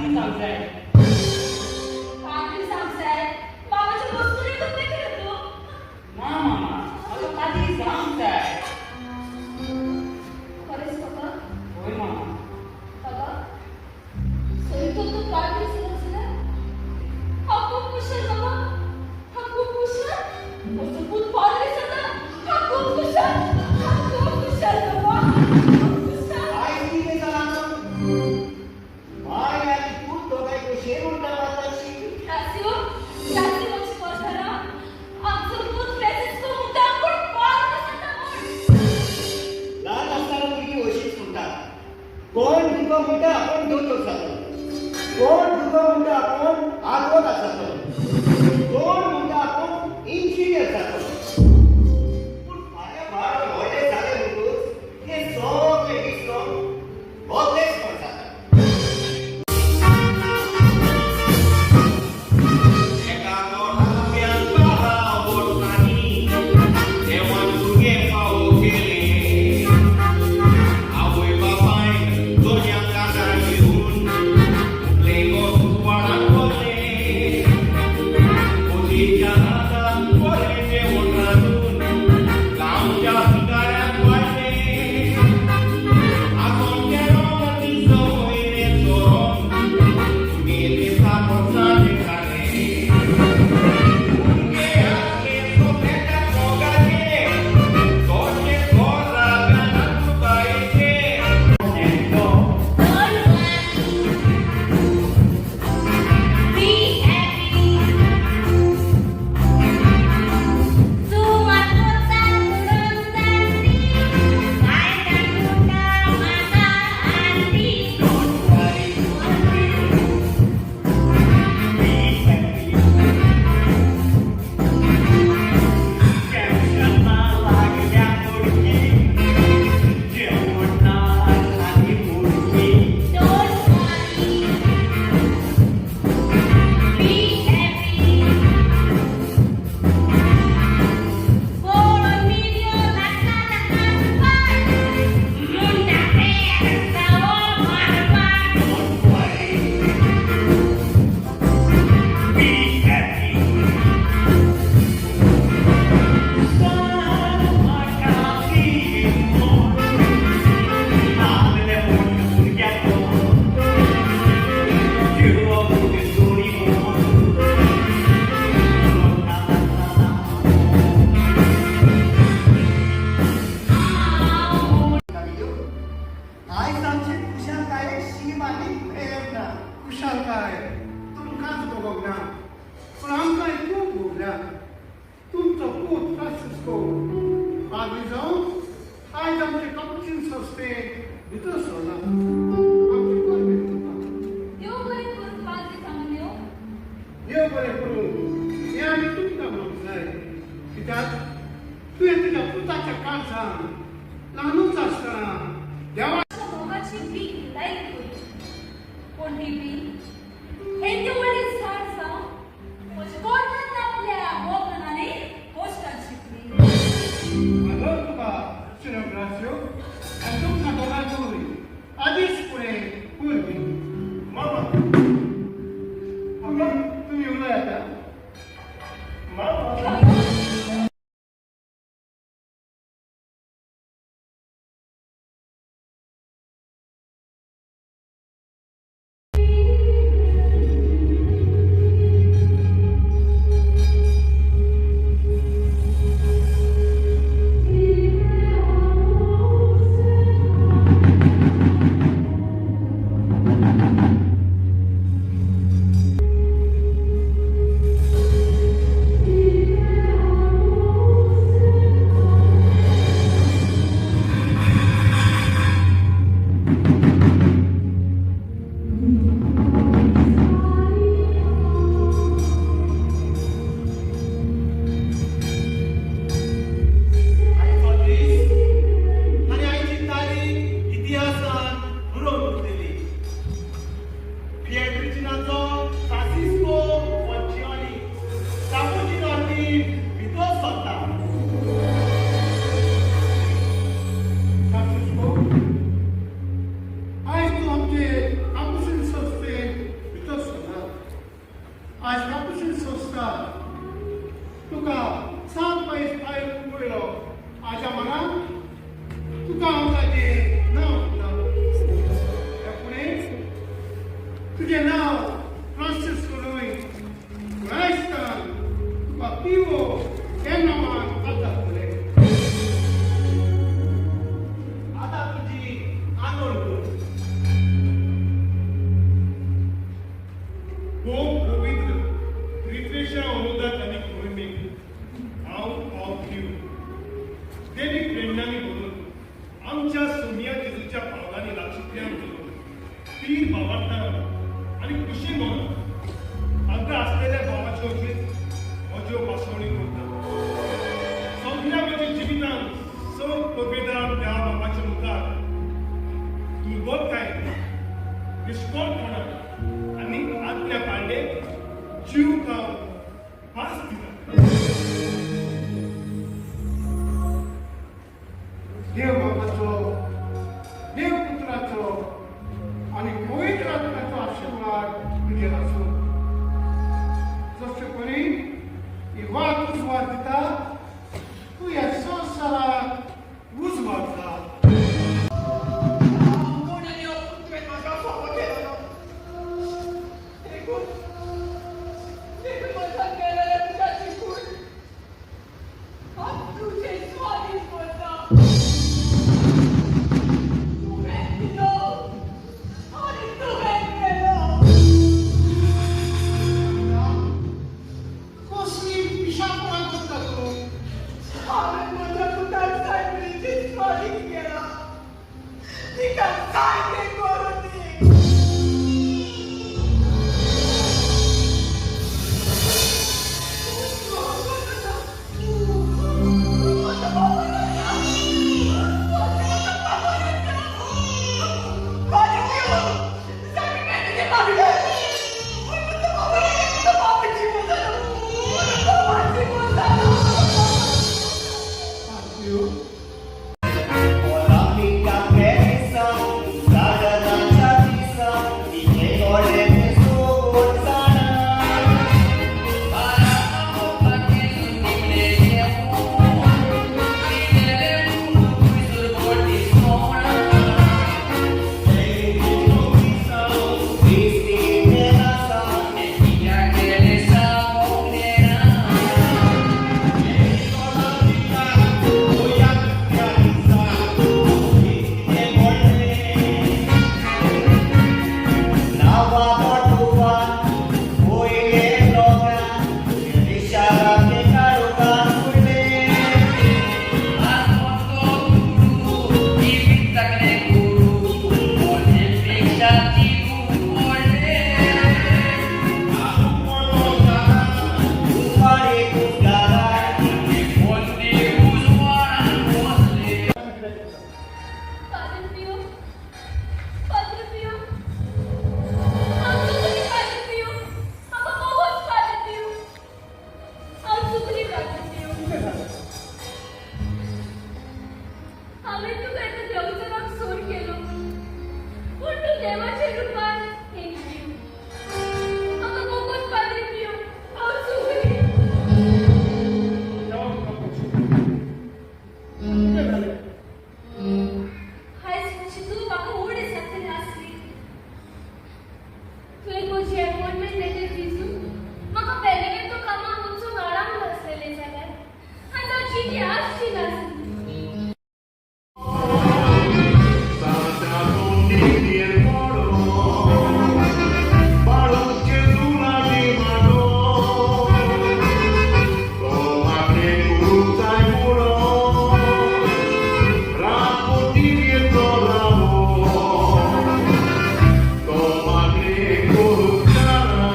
पाद्री जावंक जाय. पाद्री जावंक जाय? बाबाचे वस्तू करता कितें तूं? ना मामा, म्हाका पाद्री जावंक जाय. खरेंच बाबा? हय मामा. बाबा, सई तर तूं पाद्री जालो जाल्यार हांव खूब खुशाल बाबा, हांव खूब खुशाल. म्हजो पूत पाद्री जाता, हांव खूब खुशाल, हांव खूब खुशाल बाबा, खूब खुशाल. आयज कितें जालां? माय आनी पूत दोगांय कशें म्हणटा वाताशी? ग्रासियो, ग्रासी म्हजी कोजरा. आमचो पूत फ्रांसिस्को म्हणटा आपूण पाद्री जाता म्हूण. ल्हान आसतना भुरगीं अशीच म्हणटात. कोण भुरगो म्हणटा आपूण दोतोर जातलो, कोण भुरगो म्हणटा आपूण आदवोगाद जातलो, कोण म्हणटा आपूण इंजिनियर जातलो. पूण फाल्यां बाळ व्हडले जाले म्हणटकूच ते सगळे विसरून भोगलेसपण जाता. एका कोठाप्यान 12 वर्सांनी देवान भुरगें फावो केलें. आवय बापायन दोनया कानार घेवन लेगो सुवाळाक व्हरलें. पोतीच्या हातान बरें जेवण रांदून गांवच्या भिकाऱ्यांक वाडलें. आजोन केलो तिचो वयलें चोरोन तुगेले 7 वर्सांचे जालें. भुरगे आसले सोंपेटा मोगाचे, तोशें घरा तुकायेचें. Don't worry. Be happy. सुमार पोचां जाणटी, कांय जाण म्हाका aunty. Don't worry, be happy. टेन्शना लागल्या मुडकी, जेवण ना आनी मुडकी. Don't worry. Be happy. कोण मिलियो नाचता नाचता सुपार, मुंडा ते रस्तावो मारपार. Don't worry, be happy. म्हाका नागले म्हूण भुरग्याको जिवा फुडें जोडी म्हूण. आयज आमची खुशालकायेक शीम आनी मेर ना. खुशालकाय तुमकांच भोगोंक ना, पूण आमकांय खूब भोगल्या. तुमचो पूत फ्रांसिस्को पाद्री जावन आयज आमचे कपुचीन संस्थेंत भितर सरला. आमची परबी तुमकां. देव बरें करूं पाद्री सांगल्यो. देव बरें करूं हें आमी तुमकां म्हणूंक जाय, कित्याक तुवें तुज्या पुताच्या काळजान ल्हानूच आसतना देवा मोगाची बी लायक पळय, पूण ही बी हें तें व्हडलें झाड जावन म्हज्या कोर्टान आपल्या मोगान आनी कश्टान शिकली. आदर तुका सिन्योर ग्रासियो, आनी तुमकां दोगांकूय आदींच फुडें परबीं. मामा. तुमी उलयात आं. मामा. तुका हांव ताजें नांव दितां. ह्या फुडें तुजें नांव फ्रांसिस्को न्हय, क्रायस्तान तुका पिवो ह्या नांवान जातलें. आतां तुजी आंगोळ कर. भोव पवित्र त्रित्वेच्या अनुदात आनी कुटुंबीक हांव पाव दिव देवी प्रेरणांनी भरून आमच्या सोनिया जेजूच्या पावलांनी लागशिल्ल्यान करून पीर बाबांतना आनी खुशी म्हणून हांगा आसलेल्या भावाच्यो म्हज्यो पासवणी करता. सगल्या म्हज्या जिवितान सग पवित्र त्या बाबाच्या मुखार दुर्बलताय, निश्कोळपणान आनी आज्ञा पाळ्ळे जीव खावन पास दिता. देव बापाचो, देव पुत्राचो आनी पवित्र आत्म्याचो आशिर्वाद तुजेर आसूं. जशे परी ही वात उजवाड दिता, तूं ह्या संवसाराक उजवाड जा. आपूण आनी अपुत्वेन म्हाका फावो केलो ना. देखून देखून म्हज्या गेलेल्या तुज्या शिकून हांव तुजे स्वाधीन करता. तुवें दिलो आनी तुवें केलो. कसली पिशापणां करता तूं? हांवें म्हज्या पुताक सायबिणीचे स्वाधीन केला. तिका जाय तें करूं दी. पाद्यो. ऑलिंपिका पॅरिसा जागराच्या दिसा तिचे दोळे सोबत जाणा. Padre Pio, Padre Pio, हांव चुकली Padre Pio, म्हाका मोगोच Padre Pio, हांव चुकली Padre Pio. कितें जालें? हांवें तुका एका देवचाराक सूर केलो, पूण तूं देवाच्या रुपान एक जीव. म्हाका मोगोच Padre Pio, हांव चुकली. देवा तुका पोसू. कितें जालें? आयज चिंतून म्हाका व्हड दिसांतली आसली. तुवें म्हजी अपॉयंटमेंट लेटर दिसून म्हाका बेलेवेंतो कामाक वचूंक आडावंक नासलेलें जाल्यार आयज हांव जिती आसची नासली. ताच्या तोंडीचेर पडो बाळूचे दुराणी मागो तो मागणे करूंक जाय पुरो रातपोटीर तो रावो तो मागणे करूंक जाणा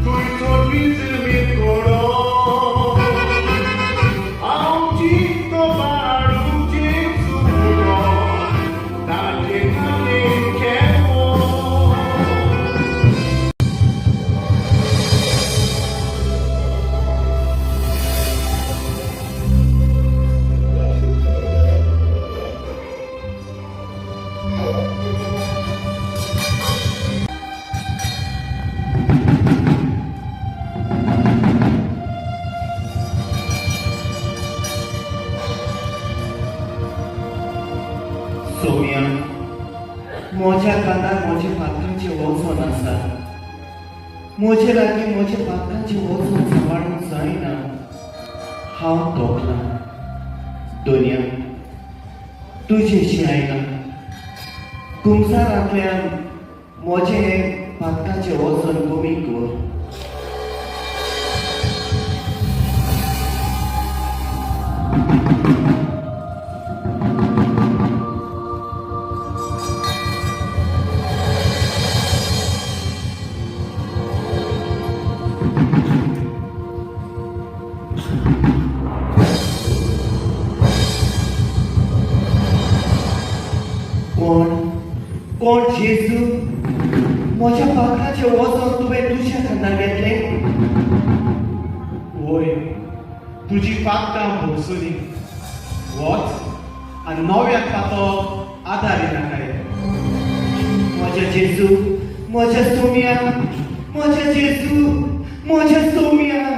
तुयचो निजमी कोडो. म्हज्या पातकांचें वचोन आसा. म्हजे लागीं म्हज्या पातकांचें वचोन सांबाळूंक जायना. हांव तोखलां दोनया तुजेशी आयलां. कुमसारांतल्यान म्हजें हें पातकाचें वचन कमी कर. कोण कोण जेजू, म्हज्या पातकाचें वचन तुवें तुज्या खांदार घेतलें? वय, तुजी पातकां भोगसुनी. वच आनी नव्याक पातो आदार नाकाय. म्हज्या जेजू, म्हज्या सोम्या, म्हज्या जेजू, म्हज्या सोम्या.